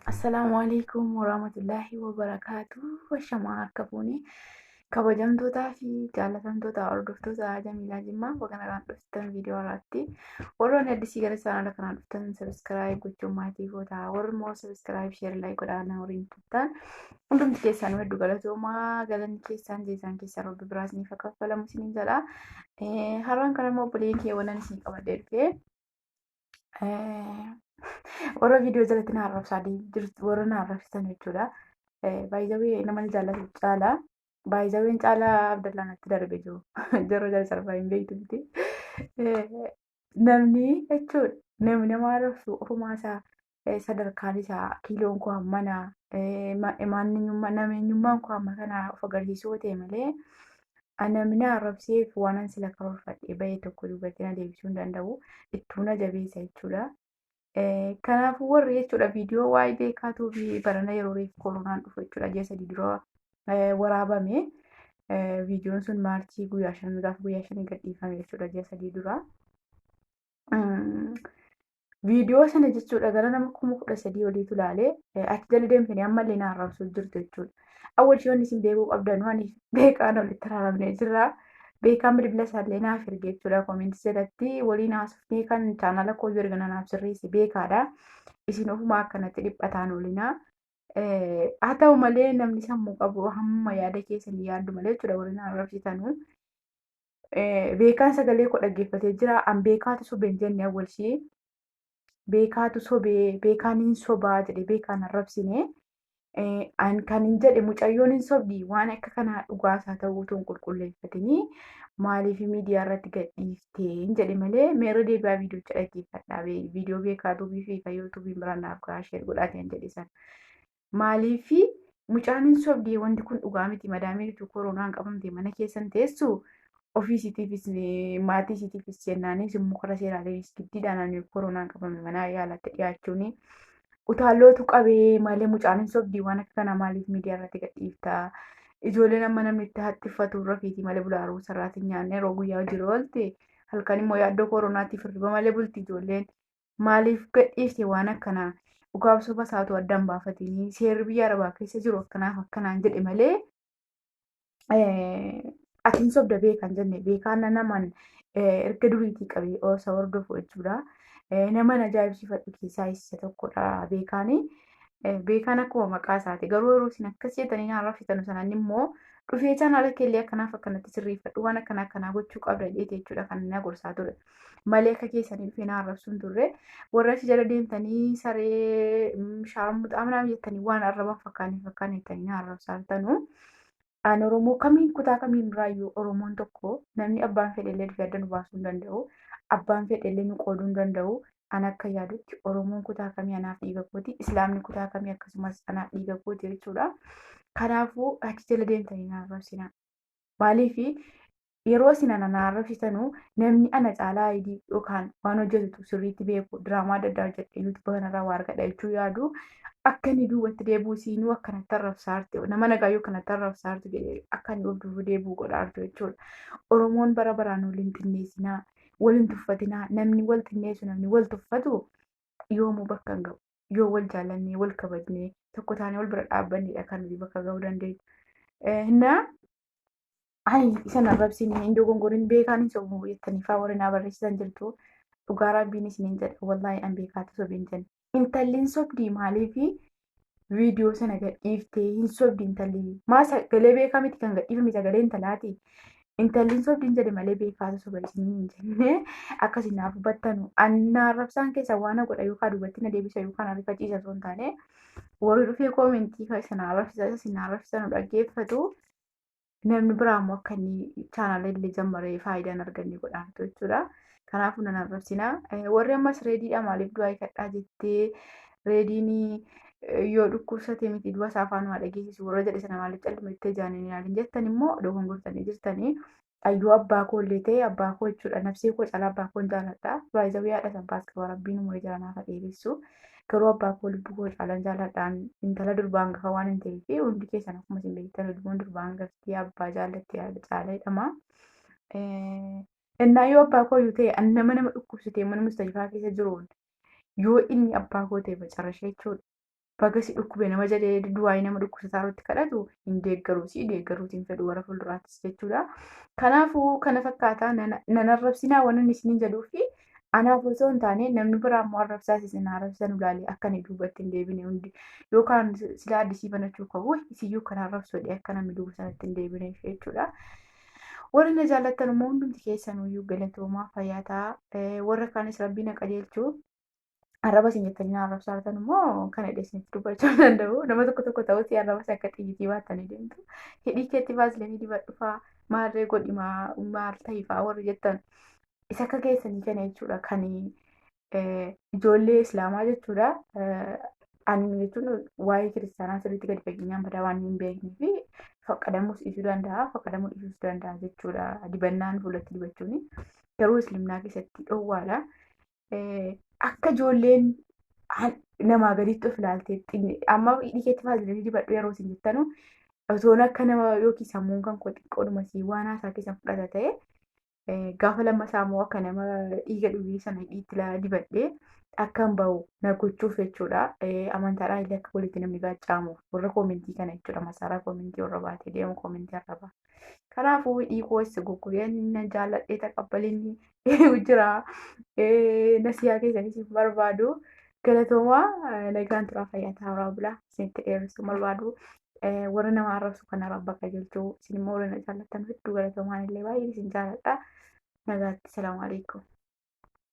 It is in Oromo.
Assalaamu alaikum warahmatullaahi wabarakaatu. Washamaa harka fuunee kabajamtootaa fi jaallatamtoota hordoftoota Jamiilaa Jimmaa bakka nagaan dhuftan viidiyoo irratti warroonni addisii gara chaanaala kanaa dhuftan sabiskiraayib gochuun maatii gootaa, warri immoo sabiskiraayib sheer laayik godhaa na waliin turtan hundumti keessaan hedduu galatoomaa, galanni keessaan jeesaan keessaan rabbi biraas ni kaffalamu isiniin jedha. Har'aan kana immoo obboleen kee wannan isin qabadhee dhufee warra viidiyoo jalatti na arrabsaa jirtu, warra na arrabsitan jechuudha. Baay'ee nama ni jaallatu caala. Baay'ee caalaa Abdallaa natti darbe jiru. Yeroo jala sarbaa hin beektu miti. Namni jechuudha, namni nama arrabsu ofumaa isaa sadarkaan isaa kiiloon koo hammana, nameenyummaan koo hamma kana of agarsiisuu ta'e malee namni na arrabseef waan ani sila karoorfadhee bahe tokko duubatti na deebisuu hin danda'u. Ittuu na jabeessa jechuudha. Kanaafuu warri jechuudha viidiyoo waa'ee beekaatuu fi barana yeroo reefu koronaan dhufu jechuudha ji'a 3 dura waraabame. Viidiyoon sun maarchii guyyaa 5 gaafa guyyaa 5 gadhiifame jechuudha ji'a 3 dura. Viidiyoo sana jechuudha gara nama 13,000 oliitu ilaalee achi jala deemtanii ammallee na arrabsuu jirtu jechuudha. Awwal wanni isin beekuu qabdan ani beekaan walitti araaramnee jirra. Beekaan bilbila isaallee naaf erge jechuudha. Koomentii jalatti waliin haasofnee kan chaanaala koo erga naaf sirreesse beekaadha. Isin ofuma akkanatti dhiphataan oolinaa. Haa ta'u malee namni sammuu qabu hamma yaada keessanii yaaddu malee jechuudha warri na arrabsitanuu. Beekaan sagalee koo dhaggeeffatee jira. An beekaatu sobe hin jenne awwalshii. Beekaatu sobee, beekaan hin sobaa jedhe beekaan arrabsine. An kan hin jedhe mucayyoon hin sobdi, waan akka kanaa dhugaasaa ta'uu utuu hin qulqulleeffatinii maaliif miidiyaa irratti gadhiiftee hin jedhe malee. Meerra deebi'aa viidiyoocha dhaggeeffadhaa. Viidiyoo beekaa tuubii fi fayyoo tuubiin biraan naaf gahaa sheer godhaatii hin jedhe sana. Maaliif mucaan hin sobdi, wanti kun dhugaa miti, madaamiin utuu koronaan qabamte mana keessan teessu ofii isiitiifis maatii isiitiifis jennaanis immoo karaa seeraatiinis giddiidhaan ani koronaan qabame mana yaalatti dhiyaachuun utaallootu qabee malee mucaan hin sobdi, waan akka kanaa maaliif miidiyaa irratti gadhiiftaa? Ijoolleen amma namni itti haxxiffatu rafiitii malee bulaaruu sarraatiin nyaanne yeroo guyyaa hojii oolte halkan immoo yaaddoo koronaatiif hirriba malee bulti ijoolleen. Maaliif gadhiifte waan akkanaa? Dhugaaf soba isaatu addaan baafatanii seerri biyya arabaa keessa jiru akkanaaf akkanaan jedhe malee ati hin sobda beekan jenne. Beekaan naman erga duriitii qabee isa hordofu jechuudha. Naman ajaa'ibsiifadhu keessaa isa tokkodha beekaani. Beekaan akkuma maqaa isaati. Garuu yeroo isin akkas jettanii na arrabsitan sanaan immoo dhufee chaanaala keellee akkanaaf akkanatti sirreeffadhu, waan akkana akkanaa gochuu qabda jedheeti jechuudha kan inni gorsaa ture. Malee akka keessanii dhufee na arrabsuu hin turre. Warra achi jala deemtanii saree shaarmuxaa minaa jettanii waan arraban fakkaanii fakkaanii jettanii na arrabsaa jirtanu. An Oromoo kamiin kutaa kamiin irraayyuu Oromoon tokko, namni abbaan fedhellee dhufee adda nu baasuu hin danda'u. Abbaan fedhellee nu qooduu hin danda'u. An akka yaadutti Oromoon kutaa kamii anaaf dhiiga kooti. Islaamni kutaa kamii akkasumas anaaf dhiiga kooti jechuudha. Kanaafuu achi jala deemtanii na arrabsinaa. Maaliif yeroo isin ana na arrabsitanu namni ana caalaa ayidii yookaan waan hojjetutu sirriitti beeku, diraamaa adda addaa hojjedhe yuutuuba kanarraa waa argadha jechuu yaadu akka inni duubatti deebi'u siinuu akkanatti arrabsaarte, nama nagaa yoo akkanatti arrabsaartu jedhee akka inni of duuba deebi'u godhaartu jechuudha. Oromoon bara baraan waliin xinneessinaa, waliin tuffatinaa, namni wal xinneessu, namni wal tuffatu yoomuu bakka hin ga'u. Yoo wal jaallannee, wal kabajnee, tokko taanee wal bira dhaabbannedha kan nuti bakka ga'uu dandeenyu. Innaa ani isa arrabsine hin dogongorin, beekaan hin sobu jettanii fa'aa warri naa barreessitan jirtu. Dhugaa rabbiin isiniin jedha, wallaahi an beekaatu sobe hin jenne. Intalli hin sobdii, maaliif viidiyoo sana gadhiiftee? Hin sobdi intalli. Maa sagalee beekaa miti kan gadhiifame, sagalee intalaati. Intalli hin sobdi hin jedhe malee beekaatu soba isiniin hin jenne, akkasii naaf hubattanu. Anna arrabsaan keessa waan godha yookaan duubatti na deebisa yookaan ariifachiisa osoo hin taane warri dhufee koomentii sana arrabsiisa isin arrabsisan nu dhaggeeffatu. Namni biraa immoo akka inni chaanaala illee jammaree faayidaa hin arganne godhaantu jechuudha. Kanaafuu nan arrabsinaa. Warri ammas reediidha maaliif du'aa kadhaa jettee, reediin yoo dhukkubsate miti du'a isaa afaan waa dhageessisu warra jedhe sana maaliif calluma jettee jaaniin ilaalin jettan immoo dogongortanii jirtanii. Ayyuu abbaa koo illee ta'e, abbaa koo jechuudha. Nafsee koo caalaa abbaa koo hin jaaladha. Baay'ee haadha abbaas qaba, rabbiin umurii jala naaf dheeressu. Garuu abbaa koo lubbuu koo caalaan jaaladhaan, intala durbaa hangafa waan hin ta'eef, hundi keessan akkuma isin beektan lubbuun durbaa hangafti abbaa jaallatti caala jedhama. Innaa yoo abbaa koo iyyuu ta'e an nama nama dhukkubsatee mana mustashfaa keessa jiruun yoo inni abbaa koo ta'e macarrasha jechuudha. Baga si dhukkube nama jedhee du'aayii nama dhukkubsataa irratti kadhatu hin deeggaru si deeggaruutiin fedhu warra fuulduraattis jechuudha. Kanaafuu kana fakkaataa nan arrabsinaa waan inni isiniin jedhuu fi anaaf osoo hin taane namni biraa immoo arrabsaas isin arrabsan ulaalee akka inni duubatti hin deebine hundi yookaan silaa addisii banachuu qabu isiyyuu kan arrabsu jedhee akka namni duuba sanatti hin deebine jechuudha. Warri na jaallattan immoo hundumti keessanuyyuu galatoomaa fayyaa ta'a. Warra kaanis rabbiin na qajeelchuu. Arraba isin jettanii na arrabsaa jirtan immoo kana hidhee isinitti dubbachuu hin danda'u. Nama tokko tokko ta'utti arraba isa akka xiyyitii baattanii deemtu. Hidhii keetti vaaziliinii dibadhu fa'aa maarree godhi maal ta'i fa'aa warri jettan. Isa akka keessanii kana jechuudha kan ijoollee islaamaa jechuudha. Ani jechuun waa'ee kiristaanaa sirriitti gadi fageenyaan badaa waan hin beeknee fi faqqadamuus dhiisuu danda'a, faqqadamuu dhiisuus danda'a jechuudha. Dibannaan fuulatti dibachuun garuu islimnaa keessatti dhoowwaadha. Akka ijoolleen namaa gaditti of ilaaltee amma hidhii keetti vaaziliinii dibadhu yeroo isin jettanu osoon akka nama yookiin sammuun kan koo xiqqoodhuma sii waan haasaa keessan fudhata ta'e gaafa lammasaa immoo akka nama dhiiga dhugee sana hidhiitti dibadhee akka hin bahu na gochuuf jechuudha. Amantaadhaan illee akka walitti namni gaacaamu warra koomentii kana jechuudha. Masaaraa koomentii warra baatee deemu koomentii arraba. Kanaafuu hidhii koo isa goggogeen na jaalladhee taqabbalinni jira. Nasiyaa keessanis hin barbaadu. Galatoomaa nagaan turaa fayyaa ta'aa bulaa isinitti dheeressuu barbaadu. Warra nama arrabsu kana rabba qajeelchuu isin immoo warra na jaallattan hedduu galatoomaan illee baay'ee isin jaalladha. Nagaatti salaamu alaikum.